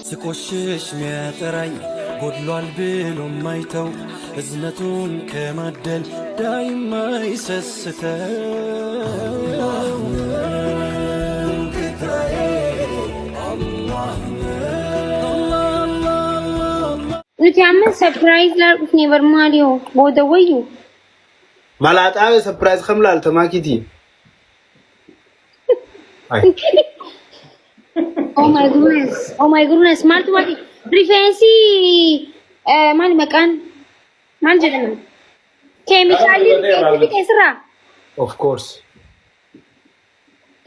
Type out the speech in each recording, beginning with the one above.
ስቆሽሽ ሚያጠራኝ ጎድሏል ብሎ ማይተው እዝነቱን ከማደል ዳይማ ይሰስተው Nuti amma surprise laal dhufnee bar maali hoo booda wayyu. Malaaxaa surprise kam laalta maakiitii? Oh my goodness. Oh my goodness. Maaltu maali? Rifeensi maali maqaan? Maal jedhama? Keemikaalli rifeensi fixe sirraa? Of course.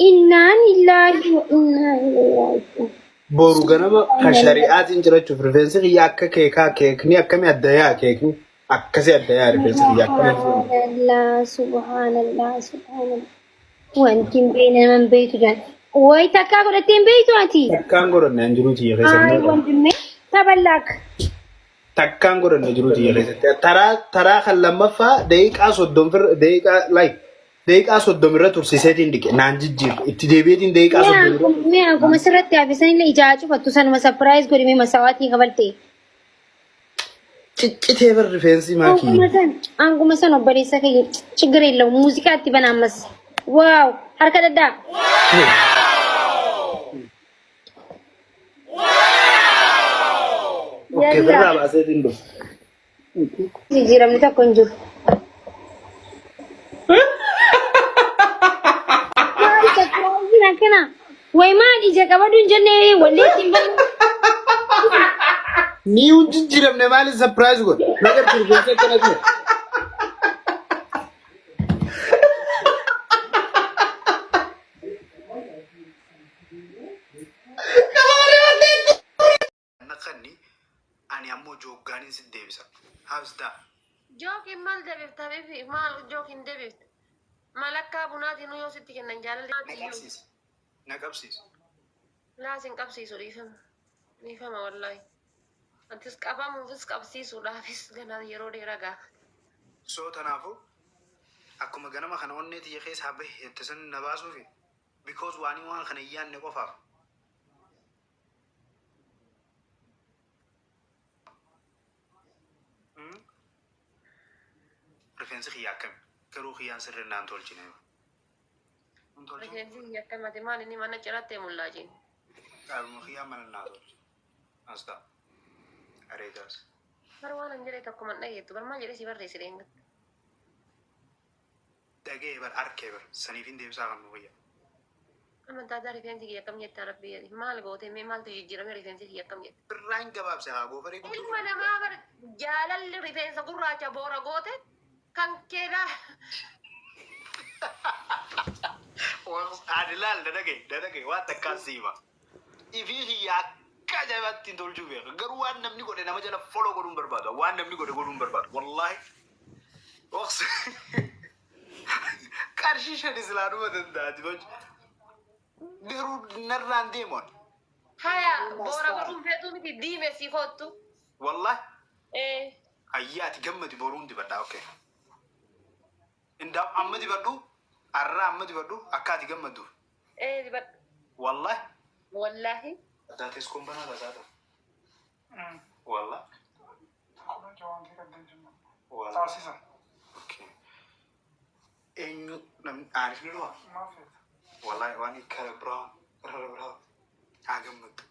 Innaan illaahi wa innaa ilaihi raaji'uun. Boru ganama kan shari'aatiin jirachuuf rifeensi kiyya akka keekaa keekni akkamii adda yaa keekni akkasii adda yaa rifeensi kiyya akkamii. Subhaanallah, subhaanallah, subhaanallah. Wanti hin beekne nama hin beektu jedhan. Wayi takkaa godhattee hin beektu ati? Takkaan godhanne an jiruu tiyya Ay keessatti. wandimee taballaak. Takkaan godhanne jiruu tiyya keessatti. Taraa taraa kan lammaffaa daqiiqaa 30 daqiiqaa like daqiiqaa 30 irra tursiiseetiin dhiqe naan jijjiirre itti deebi'eetiin daqiiqaa 30 irra. Mee akkuma sirratti hafe sanillee ijaa cufattu sanuma surprise godhi mee masawaatii kafalte. Ciccitee bar rifeensi maakii. Anguma san anguma san obboleessa kiyya ችግር የለውም muuziqaa itti bana ammas. Waaw harka dhadhaa. Okay, birraa baaseetiin dhufu. Jijjiiramni tokko hin jiru. Maal surprise akkana? Way maal ija qabadu hin jenne wallee ittiin banu. Ni hin jijjiiramne maaliif surprise godhe? Nagartu rifeensi akkana ture. Naqanni ani ammoo jooggaaniin si deebisa. Habstaa. Jookiin maal deebifta habibi maal jookiin deebifta malakkaa bunaatiin yoo sitti kennan jaalalli Na qabsiisi. Na qabsiisi. Laa sin qabsiisu, dhiifama dhiifama, wallaahi atis qabamuufis qabsiisuudhaafis ganaa yeroo dheeraa gaafata. So tanaafuu akkuma ganama kana onnee tiyya keessaa bahe jette san na baasuufi because waanii waan kana hin yaadne qofaaf. Rifeensi kiyya akkami? Garuu kiyyaan sirri naan tolchine. Hin tolchine. Rifeensi kiyya akkamati maal inni mana cirattee mullaajiin. Dhaabuma kiyyaan mana naa tolche. As ta'a. Areedaas. Bar waan an jedhe tokko man dhageettu bar maal jedhee si barreesse dheengatta. Dhaga'e bar arkee bar saniif hin deebisaa kan nu kiyya. Amantaa daa rifeensi kiyya akkam jettaa rabbii jedhi maal goote mee maaltu jijjiirame rifeensi kiyya akkam jette. Birraa hin gabaabse haa goofaree guutuu. Ilma namaa bar jaalalli rifeensa gurraacha boora goote kan keedhaa. Ani laal na dhagaye na dhagaye waan takkaan siima. Ifii kiyya akka ajaa'ibaatti hin tolchuu beeka. Garuu waan namni godhe nama jala follow godhuu hin barbaadu. Waan namni godhe godhuu hin barbaadu. Wallaahi. Qarshii shani silaa dhuma danda'a. Garuu narraan deemu ani. Haya boora godhuun feetuu miti diimesii koottu. Wallaahi. Ee. Ayyaa ati gammadi boruun dibadhaa okay. Indaa amma dibadhu arraa amma dibadhu akka ati gammadduuf. Ee dibadhu. Wallaahi. Wallaahi. Daates kun banaa tasaa ta'u. Wallaahi. Wallaahi. Okay. Eenyu namni aarif ni dhufa? Wallaahi waan kara brown kara brown haa gammaddu.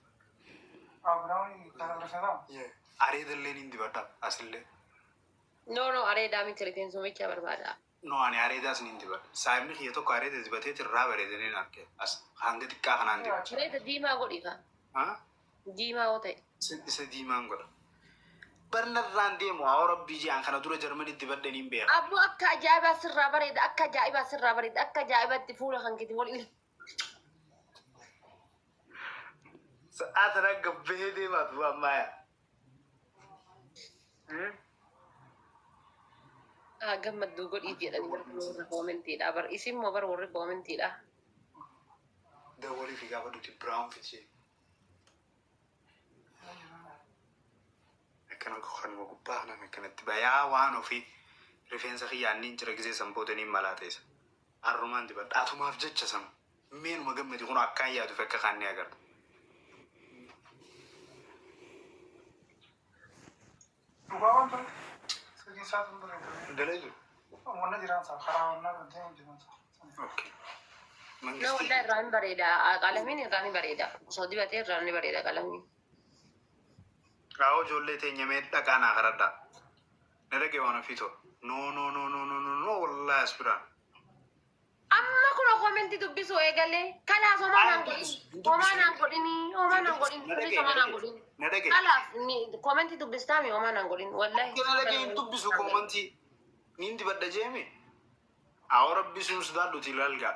Yeah. Areeda illee ni dibadha asillee. No, areedaa miti rifeensumicha barbaada. No, ani areedaas ni dibadha. Saayibni kiyya tokko areeda dibateet irraa bareedanii arge. As hanga xiqqaa kanaan dibadha. Areeda diimaa godhi kaa. Ha? Diimaa yoo ta'e. Isa diimaan godha. Barnarraan deemu haa rabbii ji'aan kana dura Jarmanii dibadhe niin beeka. Abboo akka ajaa'ibaa sirraa bareeda, akka ajaa'ibaa sirraa bareeda, akka ajaa'ibaatti fuula kan keeti waliin. Sa'aa tana gabbahee deemaatu ammaaya. Haa gammadduu godhiif jedhanii bar warri koomentiidha bar isin moo bar warri koomentiidha. Dawwalii fi gaafa duti brown fitee. Akkana kanuma gubbaa kanaan akkanatti bayaa waan ofii rifeensa kiyyaan niin jira gisee san booda niin malaa ta'isa. Arrumaan dibadha. Atumaaf jecha san meenuma gammadi kun akkaan yaadu fi akka kaan ni agarta. Dalagu. Okay. No, Mangistii. wallahi irraa ni bareeda. Qalamiin irraa ni bareeda. Osoo dibatee irraa ni bareeda qalamiin. Raawoo ijoollee teenya mee dhaqaa naa kadhadhaa. Na dhagee waan ofii too. No, no, no, no, no, no, no, wallahi as biraan. Amma kun commentii dubbisuu eegalee kalaas homaa naan godhin. Homaa naan godhini. Homaa naan godhin. Please homaa naan godhin. Na dhagee. Kalaas commentii dubbistaami homaa naan godhin. Wallahi. Na dhagee hin dubbisu commentii. Niin dibadha jeemi. Awwa rabbi sun sodaadhuti ilaalgaa.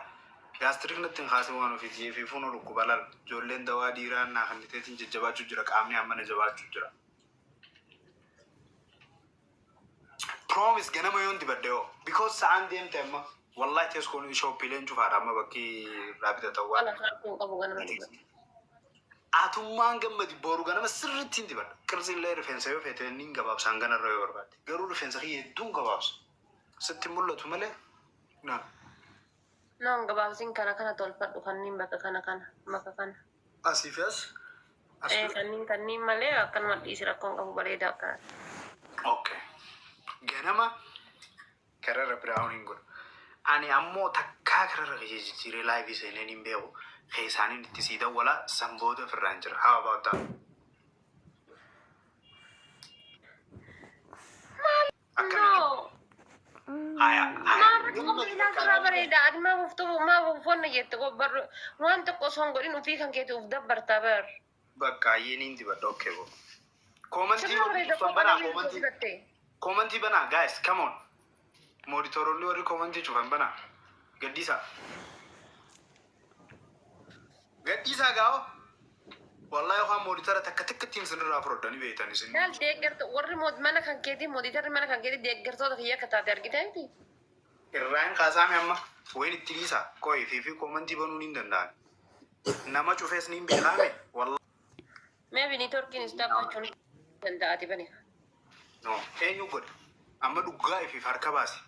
Gastric natti hin kaasin waan ofiiti fi fuuna dhukkuba laal. Ijoolleen dawaa dhiiraa naa kanniteetiin jajjabaachuu jira, qaamni amma na jabaachuu jira. Promise, ganama yoon dibadhe yoo. Because sa'aan deemte amma. Wallahi Tescoon shopiileen cufaadha amma bakki irraa bitatan waan. Kalaas rakkoo hin qabu ganama dibadha. Atummaan gammadi, boru ganama sirriitti hin dibadha. Qirsi illee rifeensa yoo feete niin gabaabsaan ganarra yoo barbaadde. Garuu rifeensa kiyya hedduun gabaabsa. Sitti mul'atu malee. Na. No, gabaabsiin kana kana tolfadhu, kanneen bakka kana kana bakka kana. Asii fi as. As. Eh, kanneen kanneen malee akkanuma dhiisi, rakkoon qabu, bareeda akkana. Okay. Ganama kararra brown hin godhu. Ani ammoo takkaa kararra kiyya jijjiiree live seeneen hin beeku. Keessaaniin itti sii dawwala, san booda ofirraan jira. How about that? Akkamitti? No. Haya, haya. Maal qulqullina irraa bareeda. Ati maaf uftuu maaf uffanna jette barru waan tokko osoo hin godhin ofii kan keetii uf dabbartaa bar. Bakka ayyeen hin dibadha, okay bo. Commentii Sirna bareeda cufan banaa qulqullina commentii. dibatte. Commentii banaa, guys, come on. Moderatoronni warri commentii cufan banaa. Gaddiisaa. Gadhiisaa gaa'o. Wallahi yookaan moderator takka takkattiin isinirraa fudhadhanii beektan isin. Laal, deeggarto warri mana kan keetii, moderatorri mana kan keetii deeggartoota kiyya akka taate argitee miti? Irraa hin kaasaame amma. Wayin itti dhiisaa. Qo'ii fi commentii banuun hin danda'an. Nama cufees ni hin beekaame. Wallahi. Maybe networkiin is dhaabbachuu ni danda'ati bani. No. Eenyu godhe? Amma dhugaa ifiif harka baasi.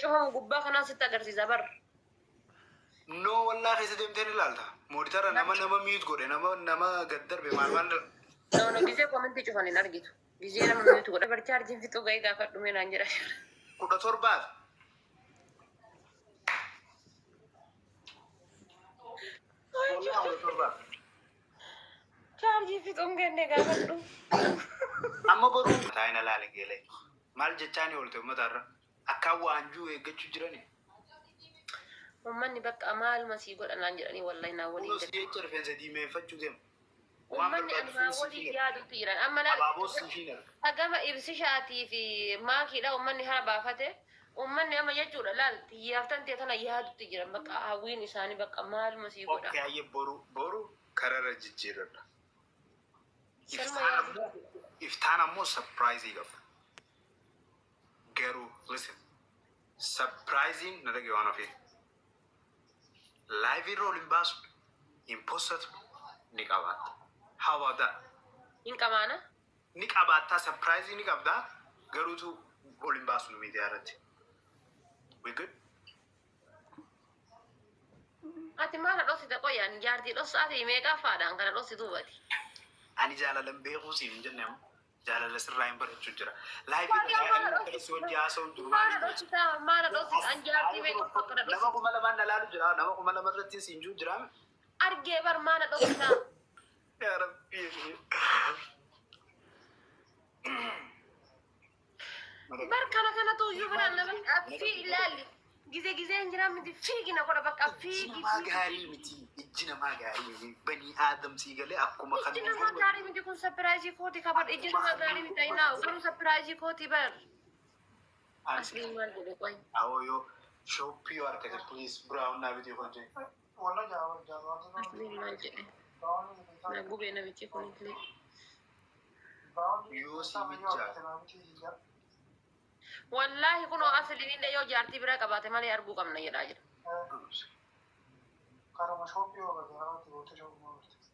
Cufamu gubbaa kanaa sitti agarsiisa bar. No, wallahi keessa deemtee ni ilaalta. Moderator nama mute godhe, nama gad darbe maal maal. No, no, gisee commentii cufan hin argitu. Gisee nama mute godha. Bar chaarjiin fixuu ga'ee gaafadhu mee naan jedha. 17f. Wallahi 17f. Chaarjii fixuun kenne gaafadhu. Amma boruu taa'ina laale geelee. Maal jechaani oolte uummata irra? Akkaan waanjuu eeggachuu jirani. Uummanni bakka maaluma sii godha naan jedhanii wallahi naa waliin Kunuun jedhu. jecha rifeensa diimeeffachuu deema. Waan Uummanni barbaadu anumaa siif waliin hin yaadutti jiran. Amma laal Abaaboo siif hin erga. hagama ibsishaatii fi maakiidha uummanni hara baafate. Uummanni amma jechuudha laal xiyyaaftan ta'e tana yaadutti jiran, bakka hawwiin isaanii bakka maaluma sii godha. Okay, ayyee boru kararra jijjiirradha. Sanuma Iftaan yaadu. ammoo iftaan ammoo surprise qaba. Garuu listen, surprising na dhagaye waan ofii. Live irra ol hin baasu, hin postatu, ni qabaatta. How about that? Hin qamaana. Ni qabaattaa, surprise ni qabdaa, garuutu ol hin baasu miidiyaa irratti. We good? Ati maala dhoksita qoyyaan jaartii dhoksaati meeqaa faadhaan kana dhoksituu bati. Ani jaalalan beekuu siif hin jenne, ammoo jaalala sirraa hin barachuu jira. Live Maala irra maala si wajji haasa'u jiru. Maala dhoksita, maala dhoksita, an jaartii meeqa kana Nama dhoksita. 2000 na laalu jira. Nama 2000 irratti siin jiru jira. Argee bar, maala dhoksita. Yaa Rabbi. Bar kana kanatu iyyuu biraan nama fi ilaali. Gizee gizee hin jiraan miti, fiigi na godha bakka Ijji fiigi. namaa Fiigi. gaarii miti. Ijji namaa gaarii miti. Banii aadam sii galee akkuma kan Ijji namaa gaarii miti, kun surprise kooti kabar, ijji namaa gaarii miti ayinaa garuu surprise kooti bar. Asliin maal godhe qoy. Awoo yoo shopii yoo argate please brown naa bitii kun jee. Asliin maal jedhe. Na gubee namichi kun illee. Yoo si mijaa. Wallaahi kunoo asliin illee yoo jaartii biraa qabaate malee arguu qabna jedhaa jira.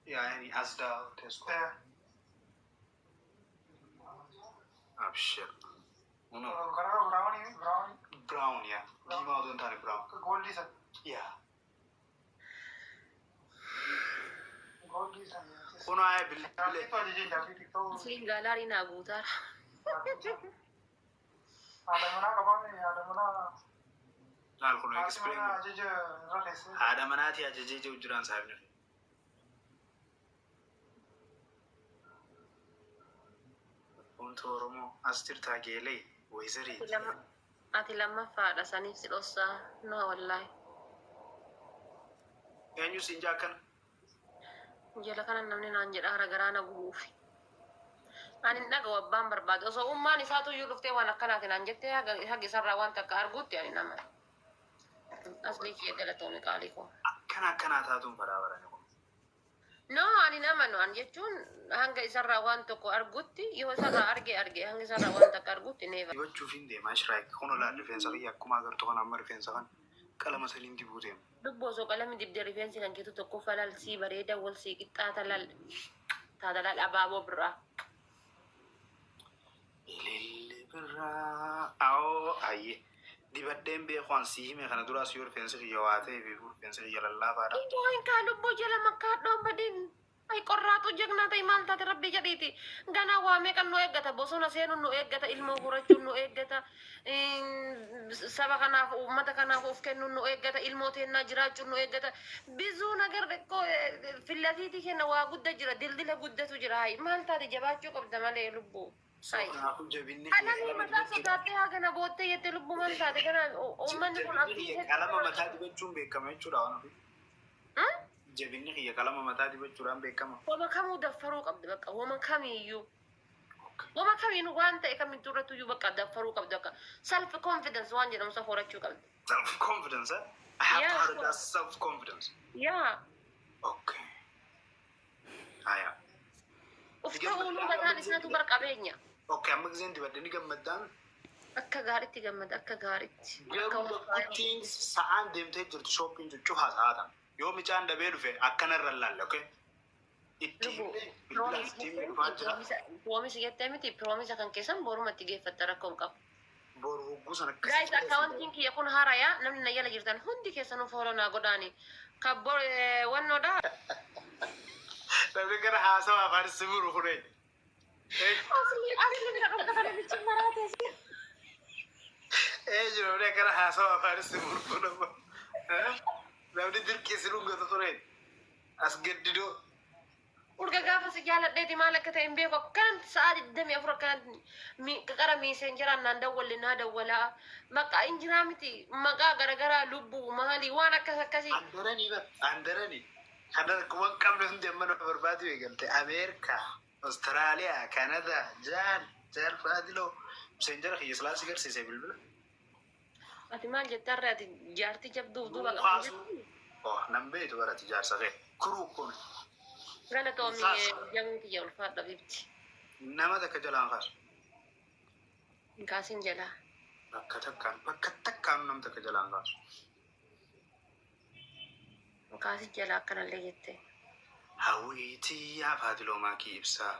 Yaa yani Asda Tesco. Abshir. Uno. Brown yaa. Diimaa otoo hin taane brown. Yaa. Kunoo ayya bilbilee. Asliin gallery naa guutaara. Haadha manaa qabaame, haadha manaa. Laal kun Haati explain manaa godhe. ajaja irra keessee. Haadha manaatii ajajee jiru jiraan saahibni. Wanti Oromoo as jirtaa geelee weezarii. Ati lammaffaadha, saniif si dhossaa. No, wallaahi. Eenyu siin jaakkana? Jala kana namni naan jedha hara garaa na gubuufi. Ani hin dhaga'u, abbaan barbaade. Osoo ummaan isaatu iyyuu dhuftee waan akkanaati naan jettee, haga isarraa waan takka arguutti ani nama. Aslii kiyya, galatoomi qaalii koo. Akkana akkanaa taatuun baraa barani kun. No, ani namanu ani jechuun hanga isarraa waan tokko argutti, yoo isarraa arge arge, hanga isarraa waan takka argutti neeva. Dibachuuf hin deemaa shiraayik. Kun olaa rifeensa kiyya akkuma agartu kana, amma rifeensa kana qalama saniin dibuu deema. Lubbuu, osoo qalami dibdee rifeensi kan keetu tokkoffaa laal sii bareeda, wal sii qixxaata, laal taata, laal abaaboo birraa. Ililli birraa. Awoo ayyee. Dibadheen beeku an sii hime kana duraas, yoo rifeensi kiyya waa ta'ee fi rifeensi kiyya lallaafaadha. Waan kaa lubbuu jala makkaadhoon badin. Ay, qorraatu jagnaa ta'e, maal taate, rabbi jedhiiti. Ganaa waa meeqan nu eeggata? Bosona seenuun nu eeggata, ilmoo horachuun nu eeggata, saba kanaaf, uummata kanaaf of kennuun nu eeggata, ilmoo teennaa jiraachuun nu eeggata. Bizuu nagar xiqqoo fillatiitii kenna, waa gudda jira, dildila guddatu jira. Hay, maal taate, jabaachuu qabda malee lubbuu. Hay. Kanaafuu jabinni Qalamii mataa sodaattee haa gana boottee jette, lubbuu maal taate, kana uummanni kun Jabinni kiyya qalama mataa dibachuun beekama jechuudha waan ofii. Jabinni kiyya qalama mataa dibachuudhaan beekama. Wama kamuu daffaruu qabdi bakka, wama kamiiyyuu. Wama kamiinuu waan ta'e kamittuu irratti iyyuu bakka daffaruu qabdi, bakka self confidence waan jedhamu isa horachuu qabdi. Self confidence, eh? I have to Yeah, have sure. that self confidence. Yaa. Okay. Haya. Uf ta'uu mataan isaatu bar qabeenya. Okay, amma giseen dibadhe ni gammaddaan. Akka gaariitti gammada, akka gaariitti. Akka Garuu waan the sa'aan deemtee jirtu shopping cuccufaa sa'aatan. Yoo micaan dhabee dhufe akkanarra laalle, okay? Itti Lubbuu, himne, bilbila itti himne, dhufaa jira. Promise jettee miti, promise kan keessan boruma itti geeffatta, rakkoo hin qabu. Boru hogguu sana Guys, akkaawuntiin kiyya kun haarayaa, namni na jala jirtan hundi keessanuu follow naa godhaani. Kabbor wannoodha. Namni gara haasawaa afaan si muru kun eenyu? Asli asli kan dhufta kana bichi maraate. Eenyu namni gara haasawaa afaan si muru kun amma? Namni dirqii si dhungatu ture eenyu? As gaddidoo. Urga gaafa si jaaladheeti maal akka ta'e hin beeku, akkanatti sa'a 24 akkanatti qara messengeraan naan dawwalle naa dawwalaa. Maqaa injiraa miti, maqaa garagaraa, lubbuu maali, waan akkas akkasii. Andaranii bar andaranii. Kana waan qabne hundi amma nama barbaadu eegalte. Ameerikaa, Awustiraaliyaa, Kanadaa, jaal, jaal Faadiloo. Messengera kiyya silaa si garsiisee bilbila. Ati maal jettarre, ati jaartii jabduuf duuba qabdu Kaasu. jettu. Oh, nan beektu barati jaarsa kee. Kuruu kun. Galatoomii. Kaasu. Jamuu kiyya, ulfaadha bibti. Nama takka jalaan kaasu. Kaasin jalaa. Bakka takkaan, bakka takkaan nam takka jalaan kaasu. Kaasin jalaa akkanallee jette. Hawwiitii yaa Faadiloo maakii ibsaa.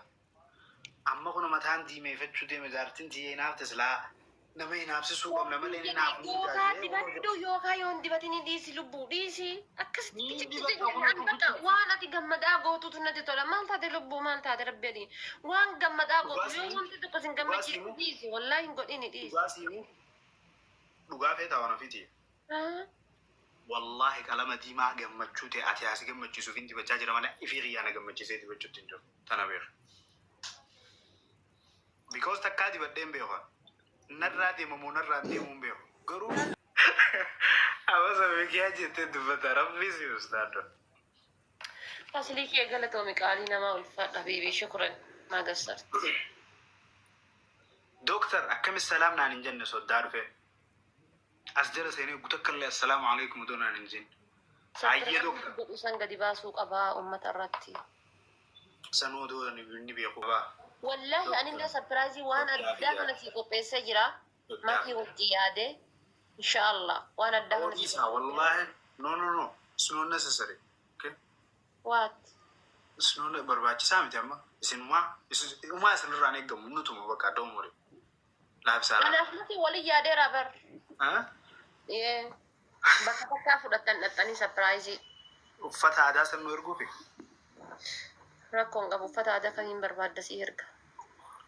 Amma kun mataan diimeeffachuu deeme, jaartiin tiyyee hinaafte, silaa nama hinaafsisuu qabna malee inni naaf Yookaan dibadhu, yookaan yoo hin dibatini dhiisi, lubbuu, dhiisi. Akkasitti Ni kichitti dibadha. jennaan bakka waan ati gammadaa gootutu natti tola. Maal taate lubbuu, maal taate, rabbi, waan gammadaa gootu, yoo wanti tokko sin gammachiisu dhiisi, wallaahi hin godhini, dhiisi. Dhugaa siimuu. Dhugaa feetaa waan ofiiti. Wallaahi qalama diimaa gammachuu ta'e ati asi gammachiisuuf hin dibachaa jira malee ifii xiyyaana gammachiisee dibachuutti hin jiru. Tana beeku. Because takkaa dibadhee hin beeku. Narraa deemamoo narraa deemuu hin beeku. Garuu amma mikiyaa jettee dubbata, rabbii si ustaadho. Aslii kee, galatoomi qaalii namaa, ulfaadha biibii, shukran magassarti. Dooktar, akkamis salaam naan hin jenne, soddaa dhufe. As jala seenee guutakka illee assalaamu alaikum otoo naan hin jenne. Ayyee dooktar. Godhu san gadi baasuu qabaa uummata irratti. Sanuu odoo inni beeku. Wallahi anillee surprise waan addaa kana si qopheessee jira. Makii wajji yaade. Inshaallah waan addaa kana si Isaa wallahi, no, no, no, it's not necessary. Okay? What? It's not barbaachisaa miti amma. Isinumaa umaa isinirraan eeggamu nutuma bakka don't worry. Laabsaa laaba. Kanaaf nuti walin yaadeera bar. Ah? Yee. Bakka takkaa fudhattan dhaxxanii surprise. Uffata aadaa san nu erguufi? Rakkoon qabu, uffata aadaa kamiin barbaadda, si erga.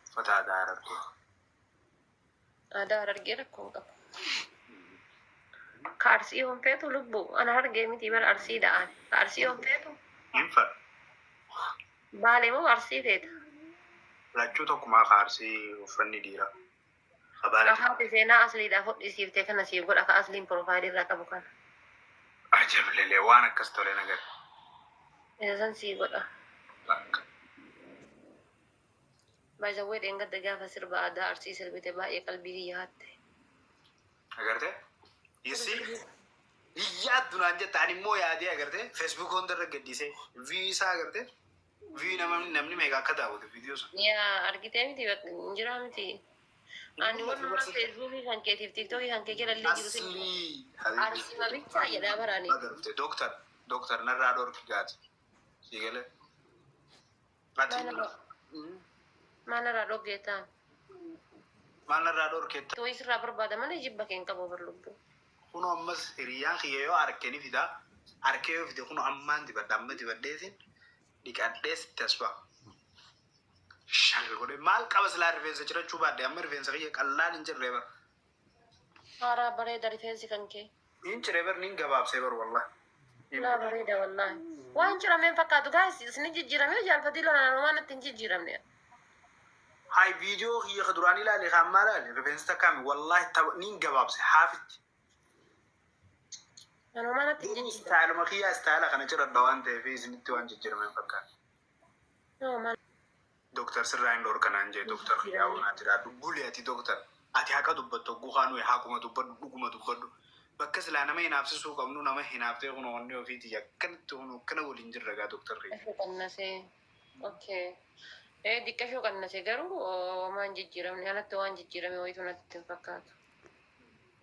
Uffata aadaa Harargee. Aadaa Harargee rakkoo hin qabu. Ka Arsii hon feetu lubbu ana Harargee miti bara Arsii da'an. Ka Arsii hon feetu Hin fedha. Baalee moo Arsii feeta? Lachuu tokkumaa ka Arsii uffanni dhiiraa. Ka Baalee Ka haati seenaa asliidhaaf hodhisiiftee kana siif godha ka asliin profile irraa qabu kana. Ajab lelee waan akkas tole nagar. Isa san sii godha. Bakka. By the way dheengadda gaafa sirba aadaa Arsii sirbite baay'ee qalbii kiyya hatte. Agartee? You see? Hin yaaddu naan jetta ani immoo yaadee agartee Facebook hundarra gaddisee view isaa agartee view nama namni meeqa akka daawwate viidiyoo sun. Yaa argitee miti bakka hin jiraa miti. Ani walumaa Facebookii kan keetiif TikTokii kan kee jala illee jiru sin Aslii Arsima bichaa jedhaa baraani. Agartee dooktar dooktar narraa dhorki gaati. Sii galee. Ati Maal narraa dhoggeettaa? Maal narraa dhorkeetta? Tooyi sirraa barbaada malee jibba kee hin qabu bar lubbuu. Kunoo ammas hiriyaan kiyya yoo arke ni fida. Arkee yoo fide kunoo ammaan dibadha. Amma dibadheetiin dhiqadhee sitti as ba'a. Shal godhe maal qaba silaa rifeensa cirachuu baadhe amma rifeensa kiyya qallaan hin cirree bar. Haaraa bareeda rifeensi kan kee. Hin ciree bar nin gabaabsee bar wallahi. Laa bareeda wallahi. Waan ciramee hin fakkaatu guys isin jijjiiramee jaalfatii lolaan waan natti hin jijjiiramne. Hay viidiyoo kiyya ka duraanii ilaali ka ammaa ilaali rifeensi takkaami wallahi nin gabaabse haafitti. Anumaa natti hin Garuu jijjiiramne. istaayiluma kiyyaa istaayila kana ciradha waan ta'eef isinitti waan jijjiirame hin fakkaatu. No, Doktar sirraa hin dhorka naan jee doktar kiyyaa onaa jiraadhu buli ati doktar ati haqa dubbattu hogguu kaanuu haquma dubbadhu dhuguma dubbadhu bakka silaa nama hinaafsisuu qabnu nama hinaaftee kun onnee ofiitii akkanatti kun akkana waliin jirra gaa doktar kiyya. Diqqashoo qannasee. Okay. Ee diqqashoo qannasee garuu homaa hin jijjiiramne anatti waan jijjiirame wayitu natti hin fakkaatu.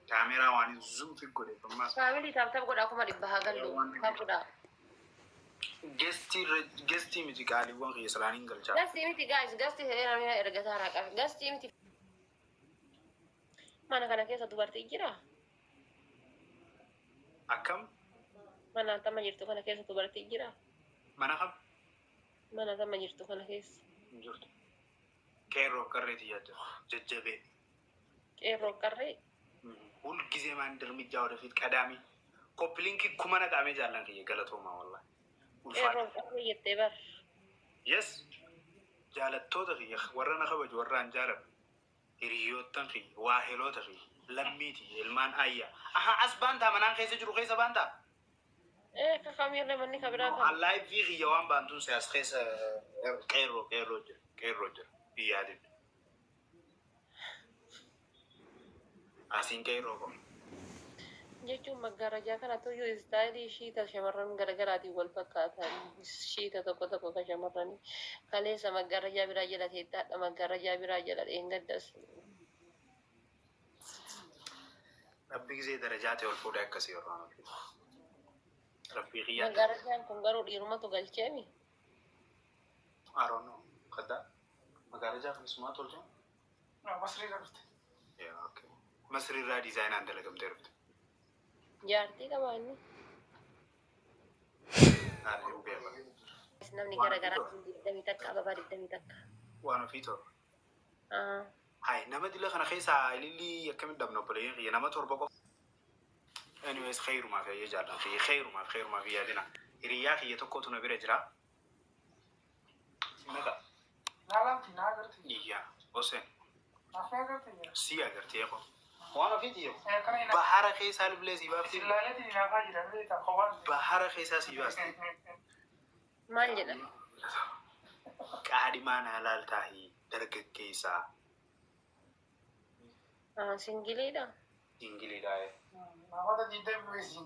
Kaameeraa waan hin zoom fi godhe ammas. Faamilii taap taap godhaa 100,000 haa gallu. Taap godhaa. Gestii irra gestii miti qaaliiwwan kiyya silaan hin galchaa. Gastii miti guys gastii ta'ee namni ergataa irraa qaba. Gastii miti. Mana kana keessa dubartii jira? Akkam? Mana tama jirtu kana keessa dubartii jira? Mana kam? Mana tama jirtu kana keessa. Hin jirtu. Qeerroof qarree tiyyaa jira. Jajjabee. Qeerroof qarree. Hulgizee maan dirmijjaa wadafiit qadaamii. Koppilinkii kuma naqaamee jaallan kiyya galatoomaa wallahi. Ulfaadha. Qeerroof qarree jettee bar. Yes. Jaalattoota kiyya warra na kabaju warra an jaaladhu. Hiriyoottan kiyya waaheloota kiyya lammii tiyya ilmaan ayyaa. Aha as baantaa manaan keessa jiru keessa baantaa? Ee ka kamiirra manni ka biraa kam? An live kiyya waan baantun se as keessa qeerroo qeerroo jira qeerroo jira hin yaadin. Asiin qeerroo koo. Jechuun maggaarajaa kanatu iyyuu istaayilii shiita shamarran garagaraatiin wal fakkaatan shiita tokko tokko kan shamarranii kaleessa maggaarajaa biraa jala teetta hadha maggaarajaa biraa jala dheengaddas. Rabbi gizee darajaa tee ol fuudhee akkasii yeroo nama fidu. Rabbii kiyyaa. Maggaarajaan kun garuu dhiirumatu galcheemi. I don't know. Kaddaa maggaarajaa kun isumaa tolchee? Masrii irraa dhufte. Yeah, okay. Masrii irraa diizaayinaan dalagamtee dhufte. Jaartii qaba inni. Naan hin beeku. Namni gara garaa digdamii takka ababaa digdamii takka. Waan ofii torba. Hay nama dila kana keessaa ilillii akkamitti dhabna obboleeyyan kiyya nama torba qofa. Anyways kheyrumaaf eeyyee jaallan kiyya kheyrumaaf kheyrumaaf hin yaadina. Hiriyyaa kiyya tokkotu na bira jira. Naqa. Naa laalti naa agarti. Iyyaa Hoseen. Naaf ni agarti jira. Sii agarti eeqo. Waan ofiiti yoo. Kana hin Bahara keessaa ilbilee sii baafti. isin laaleeti naafaa jira beektaa kophaan. Bahara keessaa sii baasti. Maal jedha? Qaadhimaa naa laaltaahi dargaggeessaa. Ah, singiliidha. Singiliidha. Namoota digdamii wayii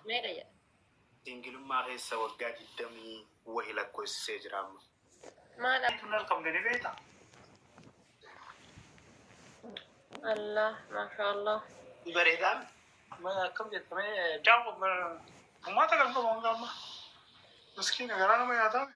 Meeqa jedha? Singilummaa keessa waggaa digdamii wahi lakkoofsisee jira amma. Maal Tun argamte ni beektaa? Allah, maasha Allah. Bareedaan. Akkam jettamee daawwa uummata kan qabu hanga amma. Miskiina garaa nama nyaataa.